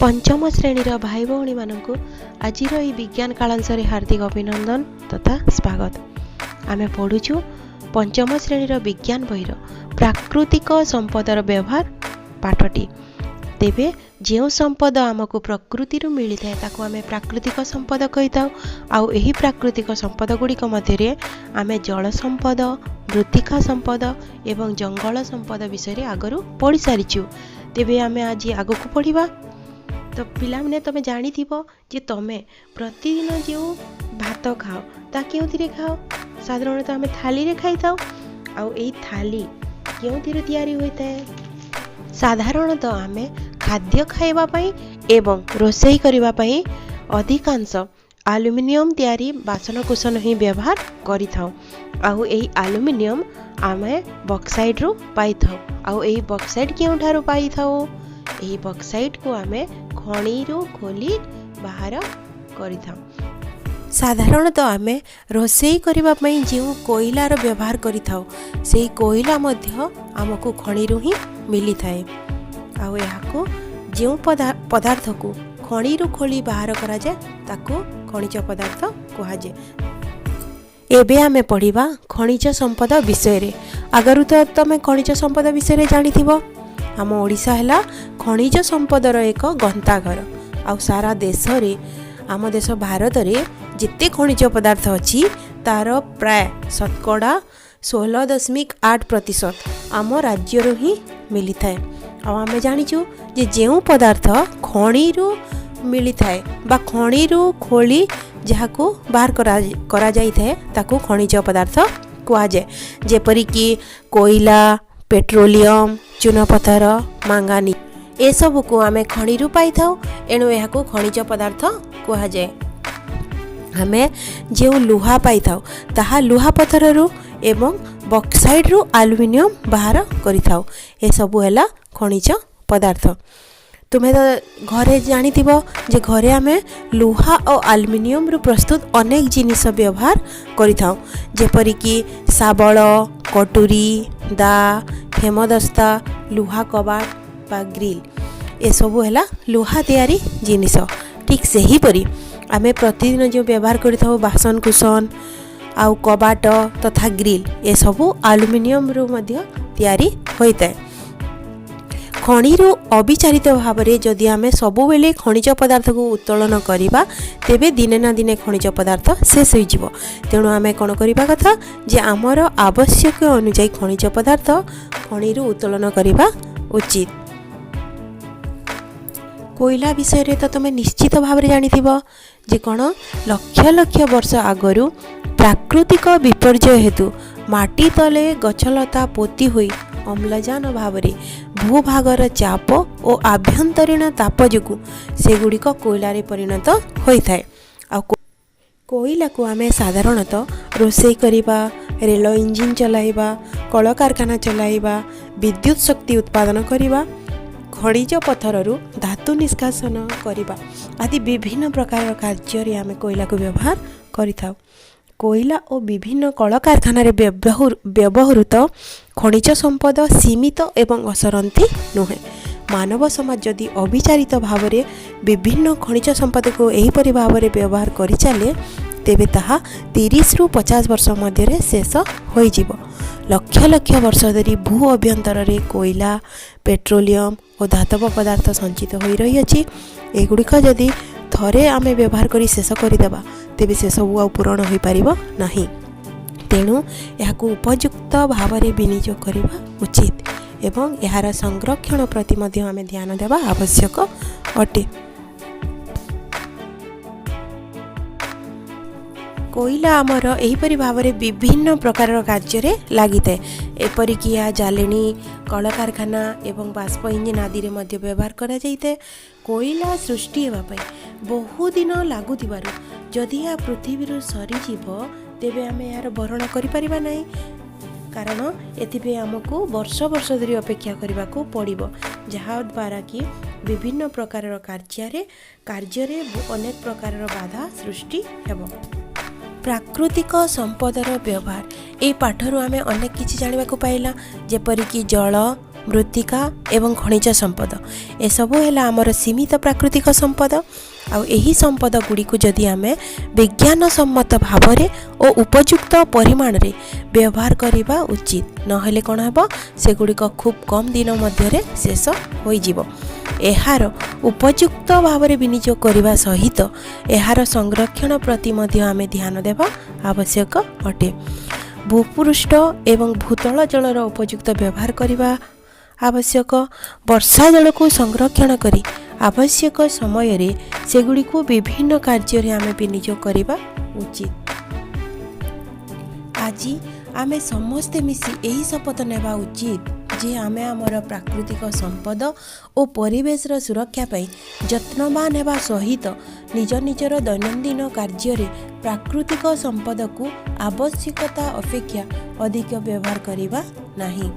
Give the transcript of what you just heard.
ପଞ୍ଚମ ଶ୍ରେଣୀର ଭାଇ ଭଉଣୀମାନଙ୍କୁ ଆଜିର ଏହି ବିଜ୍ଞାନ କାଳାଂଶରେ ହାର୍ଦ୍ଦିକ ଅଭିନନ୍ଦନ ତଥା ସ୍ୱାଗତ। ଆମେ ପଢ଼ୁଛୁ ପଞ୍ଚମ ଶ୍ରେଣୀର ବିଜ୍ଞାନ ବହିର ପ୍ରାକୃତିକ ସମ୍ପଦର ବ୍ୟବହାର ପାଠଟି। ତେବେ ଯେଉଁ ସମ୍ପଦ ଆମକୁ ପ୍ରକୃତିରୁ ମିଳିଥାଏ, ତାକୁ ଆମେ ପ୍ରାକୃତିକ ସମ୍ପଦ କହିଥାଉ। ଆଉ ଏହି ପ୍ରାକୃତିକ ସମ୍ପଦ ଗୁଡ଼ିକ ମଧ୍ୟରେ ଆମେ ଜଳ ସମ୍ପଦ, ମୃତ୍ତିକା ସମ୍ପଦ ଏବଂ ଜଙ୍ଗଲ ସମ୍ପଦ ବିଷୟରେ ଆଗରୁ ପଢ଼ି ସାରିଛୁ। ତେବେ ଆମେ ଆଜି ଆଗକୁ ପଢ଼ିବା। ତ ପିଲାମାନେ, ତୁମେ ଜାଣିଥିବ ଯେ ତୁମେ ପ୍ରତିଦିନ ଯେଉଁ ଭାତ ଖାଅ, ତା କେଉଁଥିରେ ଖାଅ? ସାଧାରଣତଃ ଆମେ ଥାଳିରେ ଖାଇଥାଉ। ଆଉ ଏଇ ଥାଳି କେଉଁଥିରେ ତିଆରି ହୋଇଥାଏ? ସାଧାରଣତଃ ଆମେ ଖାଦ୍ୟ ଖାଇବା ପାଇଁ ଏବଂ ରୋଷେଇ କରିବା ପାଇଁ ଅଧିକାଂଶ ଆଲୁମିନିୟମ ତିଆରି ବାସନକୁସନ ହିଁ ବ୍ୟବହାର କରିଥାଉ। ଆଉ ଏହି ଆଲୁମିନିୟମ ଆମେ ବକ୍ସାଇଟ୍ରୁ ପାଇଥାଉ। ଆଉ ଏହି ବକ୍ସାଇଟ୍ କେଉଁଠାରୁ ପାଇଥାଉ? ଏହି ବକ୍ସାଇଟ୍କୁ ଆମେ ଖଣିରୁ ଖୋଲି ବାହାର କରିଥାଉ। ସାଧାରଣତଃ ଆମେ ରୋଷେଇ କରିବା ପାଇଁ ଯେଉଁ କୋଇଲାର ବ୍ୟବହାର କରିଥାଉ, ସେହି କୋଇଲା ମଧ୍ୟ ଆମକୁ ଖଣିରୁ ହିଁ ମିଳିଥାଏ। ଆଉ ଏହାକୁ ଯେଉଁ ପଦାର୍ଥକୁ ଖଣିରୁ ଖୋଳି ବାହାର କରାଯାଏ, ତାକୁ ଖଣିଜ ପଦାର୍ଥ କୁହାଯାଏ। ଏବେ ଆମେ ପଢ଼ିବା ଖଣିଜ ସମ୍ପଦ ବିଷୟରେ। ଆଗରୁ ତ ତୁମେ ଖଣିଜ ସମ୍ପଦ ବିଷୟରେ ଜାଣିଥିବ। ଆମ ଓଡ଼ିଶା ହେଲା ଖଣିଜ ସମ୍ପଦର ଏକ ଗନ୍ତାଘର। ଆଉ ସାରା ଦେଶରେ, ଆମ ଦେଶ ଭାରତରେ ଯେତେ ଖଣିଜ ପଦାର୍ଥ ଅଛି, ତା'ର ପ୍ରାୟ 16.8% ଆମ ରାଜ୍ୟରୁ ହିଁ ମିଳିଥାଏ। ଆଉ ଆମେ ଜାଣିଛୁ ଯେ ଯେଉଁ ପଦାର୍ଥ ଖଣିରୁ ମିଳିଥାଏ ବା ଖଣିରୁ ଖୋଳି ଯାହାକୁ ବାହାର କରାଯାଇଥାଏ, ତାକୁ ଖଣିଜ ପଦାର୍ଥ କୁହାଯାଏ। ଯେପରିକି କୋଇଲା, ପେଟ୍ରୋଲିୟମ, ଚୁନପଥର, ମାଙ୍ଗାନି, ଏସବୁକୁ ଆମେ ଖଣିରୁ ପାଇଥାଉ। ଏଣୁ ଏହାକୁ ଖଣିଜ ପଦାର୍ଥ କୁହାଯାଏ। ଆମେ ଯେଉଁ ଲୁହା ପାଇଥାଉ, ତାହା ଲୁହା ପଥରରୁ ଏବଂ ବକ୍ସାଇଟ୍ରୁ ଆଲୁମିନିୟମ ବାହାର କରିଥାଉ। ଏସବୁ ହେଲା ଖଣିଜ ପଦାର୍ଥ। ତୁମେ ତ ଘରେ ଜାଣିଥିବ ଯେ ଘରେ ଆମେ ଲୁହା ଓ ଆଲୁମିନିୟମରୁ ପ୍ରସ୍ତୁତ ଅନେକ ଜିନିଷ ବ୍ୟବହାର କରିଥାଉ, ଯେପରିକି ଶାବଳ, କଟୁରୀ, ଦା, ହେମଦସ୍ତା, ଲୁହା କବାଟ ବା ଗ୍ରିଲ୍। ଏସବୁ ହେଲା ଲୁହା ତିଆରି ଜିନିଷ। ଠିକ୍ ସେହିପରି ଆମେ ପ୍ରତିଦିନ ଯେଉଁ ବ୍ୟବହାର କରିଥାଉ ବାସନକୁସନ ଆଉ କବାଟ ତଥା ଗ୍ରିଲ୍, ଏସବୁ ଆଲୁମିନିୟମରୁ ମଧ୍ୟ ତିଆରି ହୋଇଥାଏ। ଖଣିରୁ ଅବିଚାରିତ ଭାବରେ ଯଦି ଆମେ ସବୁବେଳେ ଖଣିଜ ପଦାର୍ଥକୁ ଉତ୍ତୋଳନ କରିବା, ତେବେ ଦିନେ ନା ଦିନେ ଖଣିଜ ପଦାର୍ଥ ଶେଷ ହୋଇଯିବ। ତେଣୁ ଆମେ କ'ଣ କରିବା କଥା ଯେ ଆମର ଆବଶ୍ୟକ ଅନୁଯାୟୀ ଖଣିଜ ପଦାର୍ଥ ଖଣିରୁ ଉତ୍ତୋଳନ କରିବା ଉଚିତ। କୋଇଲା ବିଷୟରେ ତ ତୁମେ ନିଶ୍ଚିତ ଭାବରେ ଜାଣିଥିବ ଯେ କ'ଣ ଲକ୍ଷ ଲକ୍ଷ ବର୍ଷ ଆଗରୁ ପ୍ରାକୃତିକ ବିପର୍ଯ୍ୟୟ ହେତୁ ମାଟି ତଳେ ଗଛଲତା ପୋତି ହୋଇ ଅମ୍ଳଜାନ ଭାବରେ ଭୂଭାଗର ଚାପ ଓ ଆଭ୍ୟନ୍ତରୀଣ ତାପ ଯୋଗୁଁ ସେଗୁଡ଼ିକ କୋଇଲାରେ ପରିଣତ ହୋଇଥାଏ। ଆଉ କୋଇଲାକୁ ଆମେ ସାଧାରଣତଃ ରୋଷେଇ କରିବା, ରେଳ ଇଞ୍ଜିନ୍ ଚଲାଇବା, କଳକାରଖାନା ଚଲାଇବା, ବିଦ୍ୟୁତ ଶକ୍ତି ଉତ୍ପାଦନ କରିବା, ଖଣିଜ ପଥରରୁ ଧାତୁ ନିଷ୍କାସନ କରିବା ଆଦି ବିଭିନ୍ନ ପ୍ରକାରର କାର୍ଯ୍ୟରେ ଆମେ କୋଇଲାକୁ ବ୍ୟବହାର କରିଥାଉ। କୋଇଲା ଓ ବିଭିନ୍ନ କଳକାରଖାନାରେ ବ୍ୟବହୃତ ଖଣିଜ ସମ୍ପଦ ସୀମିତ ଏବଂ ଅସରନ୍ତି ନୁହେଁ। ମାନବ ସମାଜ ଯଦି ଅବିଚାରିତ ଭାବରେ ବିଭିନ୍ନ ଖଣିଜ ସମ୍ପଦକୁ ଏହିପରି ଭାବରେ ବ୍ୟବହାର କରିଚାଲେ, ତେବେ ତାହା 30ରୁ 50 ବର୍ଷ ମଧ୍ୟରେ ଶେଷ ହୋଇଯିବ। ଲକ୍ଷ ଲକ୍ଷ ବର୍ଷ ଧରି ଭୂ ଅଭ୍ୟନ୍ତରରେ କୋଇଲା, ପେଟ୍ରୋଲିୟମ ଓ ଧାତବ ପଦାର୍ଥ ସଞ୍ଚିତ ହୋଇ ରହିଅଛି। ଏଗୁଡ଼ିକ ଯଦି ଥରେ ଆମେ ବ୍ୟବହାର କରି ଶେଷ କରିଦେବା, ତେବେ ସେସବୁ ଆଉ ପୂରଣ ହୋଇପାରିବ ନାହିଁ। ତେଣୁ ଏହାକୁ ଉପଯୁକ୍ତ ଭାବରେ ବିନିଯୋଗ କରିବା ଉଚିତ ଏବଂ ଏହାର ସଂରକ୍ଷଣ ପ୍ରତି ମଧ୍ୟ ଆମେ ଧ୍ୟାନ ଦେବା ଆବଶ୍ୟକ ଅଟେ। କୋଇଲା ଆମର ଏହିପରି ଭାବରେ ବିଭିନ୍ନ ପ୍ରକାରର କାର୍ଯ୍ୟରେ ଲାଗିଥାଏ। ଏପରିକି ଏହା ଜାଳେଣୀ, କଳକାରଖାନା ଏବଂ ବାଷ୍ପ ଇଞ୍ଜିନ୍ ଆଦିରେ ମଧ୍ୟ ବ୍ୟବହାର କରାଯାଇଥାଏ। କୋଇଲା ସୃଷ୍ଟି ହେବା ପାଇଁ ବହୁଦିନ ଲାଗୁଥିବାରୁ ଯଦି ଏହା ପୃଥିବୀରୁ ସରିଯିବ, ତେବେ ଆମେ ଏହାର ଭରଣା କରିପାରିବା ନାହିଁ, କାରଣ ଏଥିପାଇଁ ଆମକୁ ବର୍ଷ ବର୍ଷ ଧରି ଅପେକ୍ଷା କରିବାକୁ ପଡ଼ିବ, ଯାହାଦ୍ୱାରା କି ବିଭିନ୍ନ ପ୍ରକାରର କାର୍ଯ୍ୟରେ ଅନେକ ପ୍ରକାରର ବାଧା ସୃଷ୍ଟି ହେବ। ପ୍ରାକୃତିକ ସମ୍ପଦର ବ୍ୟବହାର, ଏଇ ପାଠରୁ ଆମେ ଅନେକ କିଛି ଜାଣିବାକୁ ପାଇଲା, ଯେପରିକି ଜଳ ମୃତ୍ତିକା ଏବଂ ଖଣିଜ ସମ୍ପଦ, ଏସବୁ ହେଲା ଆମର ସୀମିତ ପ୍ରାକୃତିକ ସମ୍ପଦ। ଆଉ ଏହି ସମ୍ପଦ ଗୁଡ଼ିକୁ ଯଦି ଆମେ ବିଜ୍ଞାନ ସମ୍ମତ ଭାବରେ ଓ ଉପଯୁକ୍ତ ପରିମାଣରେ ବ୍ୟବହାର କରିବା ଉଚିତ, ନହେଲେ କ'ଣ ହେବ? ସେଗୁଡ଼ିକ ଖୁବ୍ କମ୍ ଦିନ ମଧ୍ୟରେ ଶେଷ ହୋଇଯିବ। ଏହାର ଉପଯୁକ୍ତ ଭାବରେ ବିନିଯୋଗ କରିବା ସହିତ ଏହାର ସଂରକ୍ଷଣ ପ୍ରତି ମଧ୍ୟ ଆମେ ଧ୍ୟାନ ଦେବା ଆବଶ୍ୟକ ଅଟେ। ଭୂପୃଷ୍ଠ ଏବଂ ଭୂତଳ ଜଳର ଉପଯୁକ୍ତ ବ୍ୟବହାର କରିବା ଆବଶ୍ୟକ। ବର୍ଷା ଜଳକୁ ସଂରକ୍ଷଣ କରି ଆବଶ୍ୟକ ସମୟରେ ସେଗୁଡ଼ିକୁ ବିଭିନ୍ନ କାର୍ଯ୍ୟରେ ଆମେ ବିନିଯୋଗ କରିବା ଉଚିତ। ଆଜି ଆମେ ସମସ୍ତେ ମିଶି ଏହି ଶପଥ ନେବା ଉଚିତ ଯେ ଆମେ ଆମର ପ୍ରାକୃତିକ ସମ୍ପଦ ଓ ପରିବେଶର ସୁରକ୍ଷା ପାଇଁ ଯତ୍ନବାନ ହେବା ସହିତ ନିଜ ନିଜର ଦୈନନ୍ଦିନ କାର୍ଯ୍ୟରେ ପ୍ରାକୃତିକ ସମ୍ପଦକୁ ଆବଶ୍ୟକତା ଅପେକ୍ଷା ଅଧିକ ବ୍ୟବହାର କରିବା ନାହିଁ।